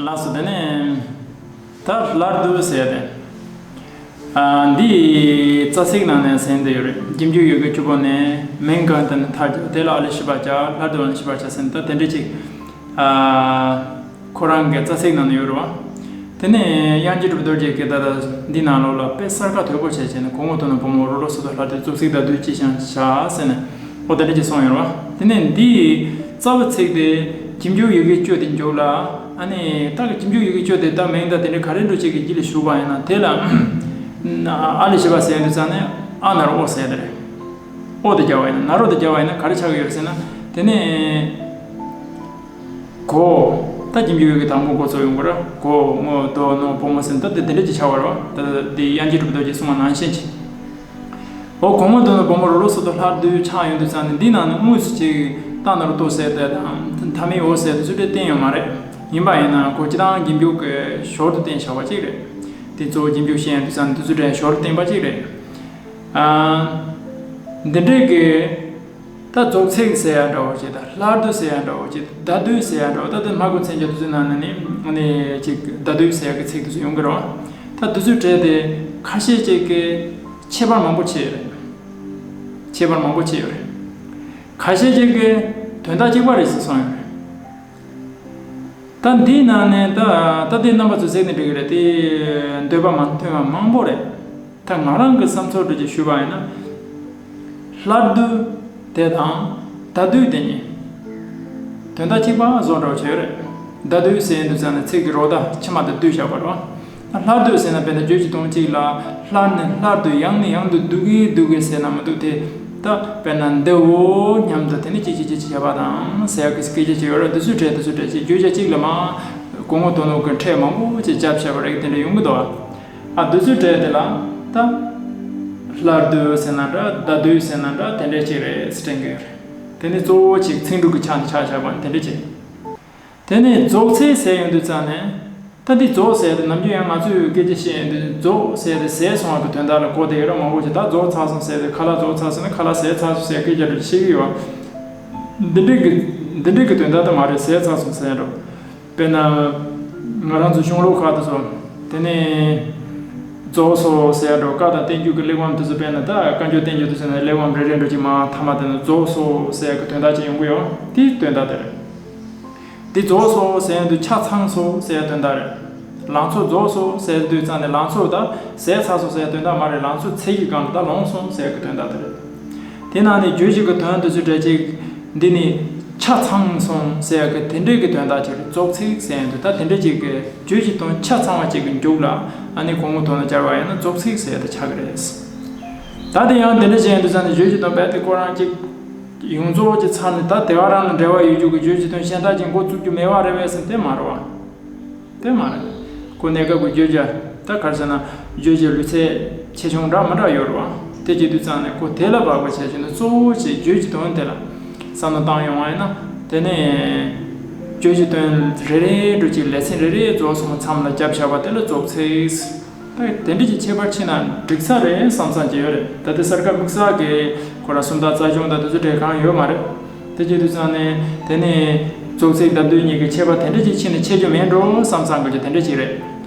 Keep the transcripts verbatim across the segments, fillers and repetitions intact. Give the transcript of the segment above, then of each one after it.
ལགས་སོ། དེ་ནས་ད་སླར་བསྡུ་ཟེར་ཏེ། ཨ། འདི་རྩ་ཚིག་ནང་ནས་གསན་བསྡད་ཡོད་རེད། ཁྱིམ་རྒྱུད་ཡི་གེ་བཅུ་པོ་ནས་མིང་གང་དེ་ནས་མཐར་གྱུར། དེ་ལ་ཨ་ལས་བཞི་པར་བྱ། སླར་བསྡུ་བ་ནས་བཞི་པར་བྱ་ཟེར་ནས། ད་དེ་འདྲ་ཅིག་ཨ། ཁོ་རང་གི་རྩ་ཚིག་ནང་ན་ཡོད་རེད་བ། དེ་ནས་དབྱངས་ཅན་གྲུབ་རྡོ་རྗེ་གིས་ད་ལྟ་འདི་ནང་ལོགས་ལ་དཔེ་གསར་ཁ་དོད་པོ་བྱས་བྱས་ནས། གོ་ངོ་དོ་ནོ་བུ་མོ་རོ་ལོ་སོ་སོ་ལྷ་དེ་རྫོགས་ཚིག་ད་བསྡུས་ཅི་ཞིག་བྱ་ཟེར་ནས། ཨོ་དེ་འདྲ་ཅིག་གསུངས་ཡོད་རེད་བ། དེ་ནས་འདིའི་རྩ་བའི་ཚིག་དེ་ཁྱིམ་རྒྱུད་ཡི་གེ་བཅུ་དེ་མཇུག་ལ། ཨ་ནི་ད་གི་ཁྱིམ་རྒྱུད་ཡི་གེ་བཅུ་དེ་ད་མིང་ད་དེ་འདྲ་ག་རེ་འདྲ་ཅིག་གི་རྒྱུད་ལ་ཞུགས་པ་ཡིན་ན། དེ་ལ་ཨ་ལས་བཞི་པ་ཟེར་ཡོང་དུས་ཙང་ནས་ཨ་ན་རོ་ཨོ་ཟེར་དེ་རེད། ཨོ་དེ་རྒྱག་པ་ཡིན་ན། ན་རོ་དེ་རྒྱག་པ་ཡིན་ན་ག་རེ་ཆགས་ཀྱི་ཡོད་རེད་ཟེར་ན། དེ་ནས། གོ། ད་ཁྱིམ་རྒྱུད་ཡི་གེ་དང་པོ་འགོ་ཚུགས་ཡོང་གི་རེད། གོ་ངོ་དོ་ནོ་བུ་མོ་ཟེར་ནས། ད་དེ་དེ་འདྲ་ཅིག་ཆགས་པ་རེད་བ། ད་དེ་དབྱངས་ཅན་གྲུབ་རྡོ་རྗེས་གསུངས་པ་ནང་བཞིན་གྱི། ཨོ་གོ་ངོ་དོ་ནོ་བུ་མོ་རོ་ལོ་སོ་སོ་ལྷ་བསྡུས་ཆགས་ཡོང་དུས་ཙང་ནས། འདི་ནང་ནས་དངོས་སུ་ཅིག་ཏ་ན་རོ་ཏོ་ཟེར་དེ་དང་མཐའ་མེད་འོ་ཟེར་དེ་ཚོ་དེ་བསྟན་ཡོད་མ་རེད། ཡིན་པ་ཡིན་ན་གོ་སྤྱིར་བཏང་རྒྱན་འཇུག་གི་ཞོར་དུ་བསྟན་བཞག་པ་ཅིག་རེད། དེ་གཙོ་བོ་རྒྱན་འཇུག་བཤད་ཡོང་དུས་ཙང་ནས་དེ་ཚོ་དེ་ཞོར་དུ་བསྟན་པ་ཅིག་རེད། ཨ། འདི་འདྲའི་གི། ད་རྫོགས་ཚིག་ཟེར་ཡ་འདྲ་བོ་ཅིག་དང་། སླར་བསྡུ་ཟེར་ཡ་འདྲ་བོ་ཅིག། ད་བསྡུས་ཟེར་ཡ་འདྲ་བོ། ད་དེ་སྨྲ་སྒོ་མཚན་བརྒྱད་དེ་ཚོའི་ནང་ནས་ནི་ཨ་ནི་ཅིག་ད་བསྡུས་ཟེར་ཡ་གི་ཚིག་དེ་ཚོ་ཡོང་གི་རེད་བ། ད་དེ་ཚོའི་གྲས་དེ་ཁ་ཤས་ཅིག་གི་ཁྱད་པར་མང་པོ་ཕྱེ་ཡོད་རེད། ཁྱད་པར་མང་པོ་ཕྱེ་ཡོད་རེད། ཁ་ཤས་ཅིག་གི་དོན་དག་གཅིག་པ་རེད་ཟེར་གསུངས་ཡོད་རེད། ད་འདིའི་ནང་ནས་ད་ད་འདི་རྣམ་པ་ཚོས་གཟིགས་ནས་འགྲིག་གི་རེད་དེ། འདོད་པ་མ་མཐུན་པ་མང་པོ་རེད། ད་ང་རང་གི་བསམ་ཚུལ་འདྲ་ཅིག་ཞུས་པ་ཡིན་ན། སླར་བསྡུ་དེ་དང་ད་བསྡུས་དེ་གཉིས་དོན་དག་གཅིག་པ་བཟོ་འདྲ་བྱས་རེད། ད་བསྡུས་ཟེར་དུས་ཙང་ནས་ཚིག་གི་རོ་ད་ཕྱི་མ་དེ་བསྡུས་བཞག་པ་རེད། སླར་བསྡུ་ཟེར་ན་དཔེར་ན་རྗོད་བྱེད་སྟོང་གཅིག་ལ་སླར་ནས་སླར་དུ་ཡང་ནས་ཡང་དུ་བསྡུ་གིན་བསྡུ་གིན་ཟེར་ན་མི་འདུག་སྟེ། ད་དཔེར་ན་འདིའོ་སྙམ་དུ། དེ་ནི་ཅི་ཅི་ཅི་ཅི་བྱ་བ་དང་ཟེར་ཡག་གི་སྐད་ཆ་ཅིག་ཡོད་རེད། འདི་ཚོའི་གྲས་འདི་ཚོའི་གྲས་ཅིག་བརྗོད་བྱ་གཅིག་ལ་མར་གོ་ངོ་དོ་ནོ་གི་ཕྲད་མང་པོ་ཅིག་རྒྱབ་བྱས་པ་རེད། དེ་འདྲ་ཡོང་གི་འདུག་ཨ། འདི་ཚོའི་གྲས་དེ་ལ་ད་སླར་བསྡུ་ཟེར་ན་འདྲ། ད་བསྡུས་ཟེར་ན་འདྲ། དེ་འདྲ་ཅིག་རེད་ཟེར་དྲན་གི་ཡོད་རེད། དེ་ནི་གཙོ་བོ་ཅིག་ཚིག་འབྲུ་གི་ཆ་ནས་ཆ་བཞག་པ་ནི་དེ་འདྲ་ཅིག། དེ་ནས་རྫོགས་ཚིག་ཟེར་ཡོང་དུས་ཙང་ནས། ད་འདི་རྫོགས་ཟེར་དེ་ནམ་རྒྱུན་ཡང་ང་ཚོས་སྐད་ཆ་བཤད་ཡོང་དུས། རྫོགས་ཟེར་དེ་ཟད་སོང་བ་གི་དོན་དག་ལ་གོ་བསྡད་ཡོད་རེད། མང་པོ་ཞིག་ད་རྫོགས་ཚར་སོང་ཟེར་དེ། ཁ་ལག་རྫོགས་ཚར་སོང་ན་ཁ་ལག་ཟད་ཚར་སོང་ཟེར་སྐད་ཆ་རེ་བཤད་ཀྱི་ཡོད། འདི་འདྲའི་གི་འདི་འདྲའི་གི་དོན་དག་དེ་མ་རེད། ཟད་ཚར་སོང་ཟེར་འགྲོ། དཔེར་ན་ང་རང་ཚོ་གཞུང་ལུགས་ཁག་དེ་ཚོ། དེ་ནས་རྫོགས་སོ་ཟེར་འགྲོ། བཀའ་དང་བསྟན་འགྱུར་གྱི་གླེགས་བམ་དེ་ཚོ། དཔེར་ན་ད་བཀའ་འགྱུར་བསྟན་འགྱུར་དེ་ཚོ་ནས་གླེགས་བམ་རེ་རེ་འགྲོ་གཅིག་མར་མཐའ་མ་དེ་ནས་རྫོགས་སོ་ཟེར་གི་དོན་དག་ཅིག་ཡོང་གི་ཡོད། དེའི་དོན་དག་དེ་རེད། འདི་རྫོགས་སོ་ཟེར་དུས་ཆ་ཚང་སོ་ཟེར་དོན་དག་རེད། ལང་ཚོ་རྫོགས་སོ་ཟེར་དུས་ཙང་ནས་ལང་ཚོ་ད་ཟད་ཚར་སོ་ཟེར་དོན་དག་མ་རེད། ལང་ཚོ་ཚིག་གི་སྒང་ལ་ད་ལོངས་སོང་ཟེར་གི་དོན་དག་དེ་རེད། དེ་ནང་ནས་རྗོད་བྱེད་ཀྱི་དོན་དེ་ཚོའི་གྲས་ཅིག་འདི་ནི་ཆ་ཚང་སོང་ཟེར་གི་དེ་འདྲའི་གི་དོན་དག་ཅིག་རེད། རྫོགས་ཚིག་ཟེར་དུས་ད་དེ་འདྲ་ཅིག་གི་རྗོད་བྱེད་དོན་ཆ་ཚང་བ་ཅིག་གི་མཇུག་ལ་ཨ་ནི་གོ་ངོ་དོ་ནོ་སྦྱར་བ་ཡིན་ན་རྫོགས་ཚིག་ཟེར་དེ་ཆགས་གི་རེད། ད་དེ་ཡང་དེ་འདྲ་བྱས་དུས་ཙང་ནས་རྗོད་བྱེད་དོན་རྦད་དེ་ཁོ་རང་ཅིག་ཡོངས་རྫོགས་ཀྱི་ཚར་ནས་ད་དེ་ག་རང་ལ་འབྲེལ་བ་ཡོད་རྒྱུ་གི་རྗོད་བྱེད་དོན་གཞན་དག་ཅིག་འགོ་བཙུགས་རྒྱུ་མེད་པ་རེད་པས་ཟེར་ན་དེ་མ་རེད་བ། དེ་མ་རེད། ཁོ་གནས་སྐབས་ཀྱི་བརྗོད་བྱ་ད་ག་རེ་ཟེར་ན་རྗོད་བྱེད་ལུས་ཚད་ཆེ་ཆུང་འདྲ་མི་འདྲ་ཡོད་རེད་བ། དེ་བྱེད་དུས་ཙང་ནས་ཁོ་དེ་ལ་དཔག་པ་བྱས་བྱས་ན་གཙོ་བོ་བྱས་རྗོད་བྱེད་དོན་དེ་ལ་བསམ་བློ་བཏང་ཡོང་བ་ཡིན་ན། དེ་ནས་རྗོད་བྱེད་དོན་རེ་རེ་འགྲོ་ཅིག་ལེ་ཚན་རེ་རེ་རྫོགས་སོང་མཚམས་ལ་རྒྱབ་བཞག་པ་དེ་ལ་རྫོགས་ཚིག། ད་དེ་འདྲ་ཅིག་ཁྱད་པར་ཕྱེ་ན་འགྲིག་ས་རེད་བསམ་བསམ་གྱི་ཡོད་རེད། ད་ལྟ་གསར་ཁ་དམིགས་བསལ་གྱི་ཁོ་རང་སུམ་རྟགས་རྩལ་སྦྱོང་དང་དེ་ཚོ་གྲས་གང་ཡོད་མ་རེད། དེ་བྱེད་དུས་ཙང་ནས་དེ་ནས་རྫོགས་ཚིག་ད་བསྡུས་གཉིས་ཀྱི་ཁྱད་པར་དེ་འདྲ་ཅིག་ཕྱེ་ན་ཆེ་རྒྱུ་མེད་འགྲོ་བསམ་བསམ་གྱི་དེ་འདྲ་ཅིག་རེད།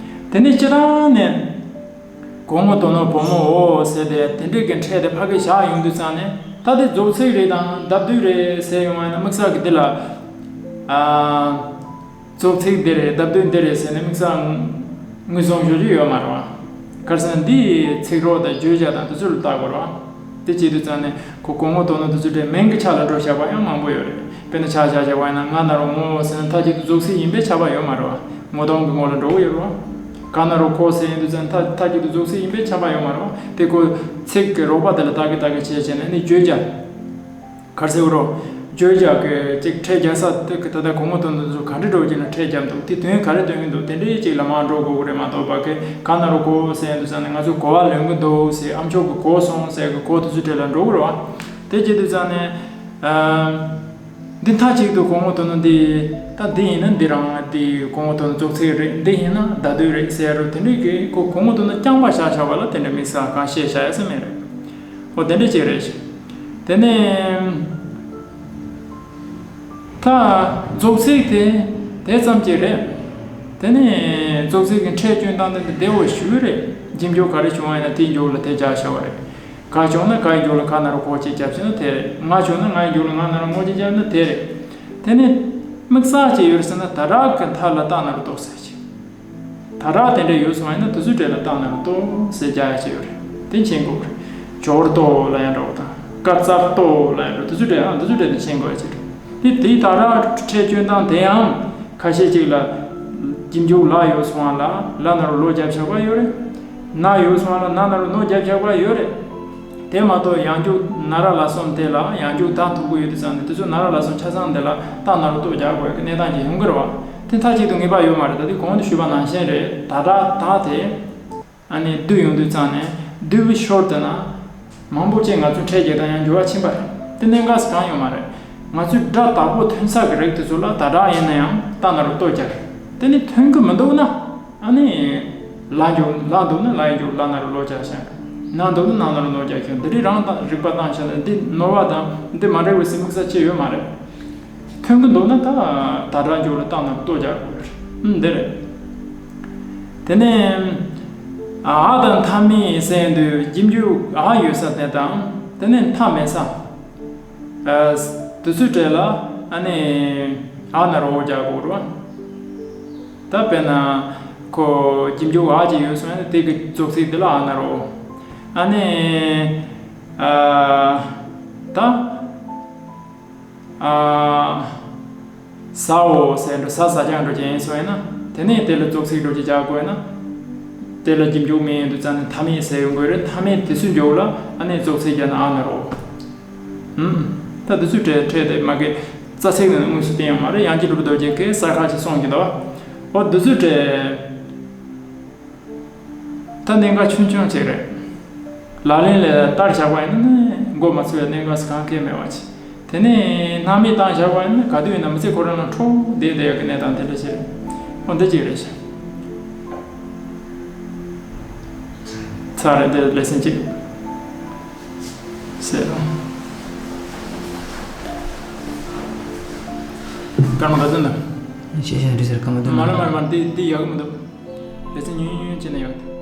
དེ་ནས་སྤྱིར་བཏང་ནས་གོ་ངོ་དོ་ནོ་བུ་མོའོ་ཟེར་ཏེ་དེ་འདྲ་གི་ཕྲད་དེ་ཕ་གི་བཞག་ཡོང་དུས་ཙང་ནས། ད་དེ་རྫོགས་ཚིག་རེད་དང་ད་བསྡུས་རེད་ཟེར་ཡོང་བ་ན་དམིགས་བསལ་གྱི་འདི་ལ། ཨ། རྫོགས་ཚིག་འདི་རེད། ད་བསྡུས་འདི་རེད་ཟེར་ནས་དམིགས་བསལ་ངོས་བཟུང་ཞུ་རྒྱུ་ཡོད་མ་རེད་བ། ག་རེ་ཟེར་ན་འདི་ཚིག་རོ་དང་བརྗོད་བྱ་དང་དེ་ཚོ་ལ་བལྟ་དགོས་རེད་བ། དེ་བྱེད་དུས་ཙང་ནས་ཁོ་གོ་ངོ་དོ་ནོ་དེ་ཚོ་གྲས་མིང་གི་ཆ་ལ་འགྲོ་བཞག་པ་ཡང་མང་པོ་ཡོད་རེད། དཔེར་ན་ཆ་བཞག་བཞག་པ་ཡིན་ན་ང་ན་རོ་ངོ་ཟེར་ན་མཐའ་གཅིག་ཏུ་རྫོགས་ཚིག་ཡིན་པས་ཁྱབ་པ་ཡོད་མ་རེད་བ། ངོ་གདོང་གི་ངོ་ལ་འགྲོ་གི་ཡོད་རེད་བ། ག་ན་རོ་གོ་ཟེར་ཡོང་དུས་ཙང་མཐའ་མཐའ་གཅིག་ཏུ་རྫོགས་ཚིག་ཡིན་པས་ཁྱབ་པ་ཡོད་མ་རེད་བ། དེ་ཁོ་ཚིག་གི་རོགས་པ་དེ་ལ་བལྟ་གི་བལྟ་གི་བྱས་བྱས་ནས་ནི་བརྗོད་བྱ། ག་རེ་ཟེར་དགོས་རེད། བརྗོད་བྱ་གི་ཅིག་ཕྲད་རྒྱག་ས་དེ་གི་ད་ལྟ་གོ་ངོ་དོན་དེ་ཚོ་ག་འདྲ་འགྲོ་གི་ན་ཕྲད་རྒྱབ་འདུག་དེ་དོན་ག་རེ་སྟོན་གི་འདུག་དེ་འདྲའི་ཅིག་ལ་མར་འགྲོ་དགོས་ཀྱི་རེད་མ་གཏོགས་པ་གི་ག་ན་རོ་གོ་ཟེར་ཡོང་དུས་ཙང་ནས་ང་ཚོ་གོ་བ་ལོན་གི་འདུག་ཟེར། ཨ་མཆོག་གི་གོ་སོང་ཟེར་གི་གོ་དེ་ཚོའི་གྲས་ལ་འགྲོ་གི་རེད་བ། དེ་བྱེད་དུས་ཙང་ནས། ཨ། འདི་མཐའ་གཅིག་ཏུ་གོ་ངོ་དོ་ནོ་འདི། ད་འདི་ཡིན་ན་འདི་རང་འདི་གོ་ངོ་དོ་ནོ་རྫོགས་ཚིག་རེད། འདི་ཡིན་ན་ད་བསྡུས་རེད་ཟེར་རོ། དེ་འདྲའི་གི་གོ་གོ་ངོ་དོ་ནོ་རྐྱང་པ་བཞག་བཞག་པ་ལ་དེ་འདྲ་དམིགས་བསལ་གང་བཤད་བཞག་ཡ་ས་མེད་རེད། འོ་དེ་འདྲ་ཅིག་རེད་ཤག་དེ་ནས་ད་རྫོགས་ཚིག་དེ་དེ་ཙམ་ཅིག་རེད། དེ་ནས་ཙོག་ཙིག་གི་ཕྲད་སྐྱོན་སྟངས་དེ་འདི་བདེ་བོ་ཞེ་པོ་རེད། འགྱིབ་འགྱུར་ག་རེ་བྱུང་བ་ཡིན་ན་དེའི་མཇུག་ལ་དེ་རྒྱག་བྱ་བ་རེད། ག་བྱུང་ན་གའི་མཇུག་ལ་ག་ན་རོ་གོ་གཅིག་རྒྱབ་བྱས་ན་དེ་རེད། ང་བྱུང་ན་ངའི་མཇུག་ལ་ང་ན་རོ་ངོ་གཅིག་རྒྱབ་ན་དེ་རེད། དེ་ནས་དམིགས་བསལ་ཅིག་ཡོད་ཟེར་ན་ད་རག་གི་མཐའ་ལ་རྟགས་ན་རོ་གཏོགས་ཟེར་གྱི། ད་རག་དེ་འདྲ་ཡོད་སོང་བ་ཡིན་ན་དེ་ཚོའི་གྲས་ལ་རྟགས་ན་རོ་གཏོགས་ཟེར་རྒྱག་ཡ་ཅིག་ཡོད་རེད། དེ་མཁྱེན་དགོས་རེད། སྦྱོར་ཏོ་ལ་ཡང་འགྲོ་དང་། ཀ་ཙར་ཏོ་ལ་ཡང་འགྲོ། དེ་ཚོའི་གྲས་ཨ་དེ་ཚོའི་གྲས་དེ་མཁྱེན་དགོས་ཡ་ཅིག་རེད། དེ་དེའི་ད་རག་ཕྲད་སྐྱོན་སྟངས་དེ་ཡང་ཁ་ཤས་ཅིག་ལ་འགྱིབ་འགྱུར་ལ་ཡོད་སོང་བ་ལ་ལ་ན་རོ་ལོ་རྒྱབ་བཞག་པ་ཡོད་རེད། ན་ཡོད་སོང་བ་ལ་ན་ན་རོ་ནོ་རྒྱབ་བཞག་པ་ཡོད་རེད། དེ་མ་གཏོགས་ཡང་འཇུག་ན་ར་ལ་གསུམ་དེ་ལ་ཡང་འཇུག་ད་མཐུག་པོ་ཡོད་དུས་ཙང་ནས་དེ་ཚོ་ན་ར་ལ་གསུམ་ཆ་ཚང་དེ་ལ་རྟགས་ན་རོ་གཏོགས་རྒྱག་དགོས་ཀྱི་གནས་སྟངས་ཅིག་ཡོང་གི་རེད་བ། དེ་མཐའ་གཅིག་ཏུ་ངེས་པ་ཡོད་མ་རེད། ད་དེ་གོང་དུ་ཞུས་པ་ནང་བཞིན་རེད། ད་ད་ད་དེ་ཨ་ནི་བསྡུས་ཡོང་དུས་ཙང་ནས་བསྡུས་པའི་ཞོར་དུ་ན་མང་པོ་ཅིག་ང་ཚོ་ཕྲད་རྒྱག་སྟངས་ཡང་འགྱུར་བ་ཕྱིན་པ་རེད། དེ་གནད་འགག་གང་ཡོད་མ་རེད། ང་ཚོའི་སྒྲ་དག་པོ་ཐོན་ས་གི་རིགས་དེ་ཚོ་ལ་ད་དྲག་ཡིན་ན་ཡང་རྟགས་ན་རོ་གཏོགས་རྒྱག་རེད། དེ་ནི་ཐོན་གི་མི་འདུག་ན། ཨ་ནི། ལ་འགྱུར་ལ་འདུག་ན་ལ་ཡི་འགྱུར་ལ་ན་རོ་ལོ་རྒྱག་བྱ། ན་འདུག་ན་ན་ན་རོ་ནོ་རྒྱག་ཁྱོད་འདི་རིགས་རང་དང་རིག་པ་བཏང་བྱ་ན་འདི་ནོར་བ་དང་འདི་མ་འགྲིག་པའི་སེམས་ཁུག་ས་ཆེ་ཡོད་མ་རེད། ཐོན་གི་འདུག་ན་ད་ད་དྲག་འགྱུར་ལ་རྟགས་ན་རོ་གཏོགས་རྒྱག་དགོས་རེད། ཨུམ་འདི་རེད། དེ་ནས་ཨ་དང་མཐའ་མེད་ཟེར་དུས་འགྱིབ་འགྱུར་ཨ་ཡོད་ས་དེ་དང་དེ་ནས་མཐའ་མེད་ས། ཨ། དེ་ཚོའི་གྲས་ལ་ཨ་ནི་ཨ་ན་རོ་རྒྱག་དགོས་རེད་བ། ད་དཔེར་ན་ཁོ་འགྱིབ་འགྱུར་ཨ་ཅིག་ཡོད་སོང་ན་དེ་གི་ཙོག་ཚིག་དེ་ལ་ཨ་ན་རོ། ཨ་ནི་ཨ། ད་ཨ། ཟ་འོ་ཟེར་འགྲོ་ཟ་ཟ་རྒྱག་འགྲོ་རྒྱག་ཡིན་སོང་ཡིན་ན་དེ་ནས་དེ་ལ་ཙོག་ཚིག་འགྲོ་རྒྱུ་རྒྱག་དགོས་ན། དེ་ལ་འགྱིབ་འགྱུར་མེད་ཡོང་དུས་ཙང་ནས་མཐའ་མེད་ཟེར་ཡོང་དགོས་རེད། མཐའ་མེད་དེ་ཚོའི་མཇུག་ལ་ཨ་ནི་ཙོག་ཚིག་རྒྱག་ན་ཨ་ན་རོ། ཧུམ། ད་འདི་ཚོའི་གྲས་གྲས་དེ་མ་གི་རྩ་ཚིག་ནང་དངོས་སུ་བསྟན་ཡོད་མ་རེད། ཡང་ཅིན་གྲུབ་པའི་རྡོ་རྗེ་གིས་གསལ་ཁ་ཅིག་གསུངས་ཀྱི་འདུག་འོ་འདི་ཚོའི་གྲས། ད་གནད་འགག་ཆུང་ཆུང་ཅིག་རེད། ལག་ལེན་ལ་བསྟར་བཞག་པ་ཡིན་ན་ནི་མགོ་མ་ཚོས་པའི་གནད་འགག་གང་གང་མེད་པ་ཅིག་དེ་ནས་སྣང་མེད་བཏང་བཞག་པ་ཡིན་ན་ག་དུས་ཡིན་ན་མི་ཚེ་ཁོ་རང་ལ་འཕྲོ་བསྡད་བསྡད་ཡོད་ཀྱི་གནས་སྟངས་དེ་འདྲ་ཞིག་རེད། འོ་འདི་གཅིག་རེད་ཤག་ཚར་རེད། འདི་ལེ་ཚན་གཅིག་ཟེར་རོ། སྐར་མ་ག་ཚོད་འདུག་ཤེས་བྱ་འདྲི་ཟེར་སྐར་མ་བདུན། མ་རེད་མ་རེད་མ་རེད། འདི་འདི་ཡག་གི་མི་འདུག་ལེ་ཚན་ཉུང་ཉུང་བྱས་ན་ཡག་འདུག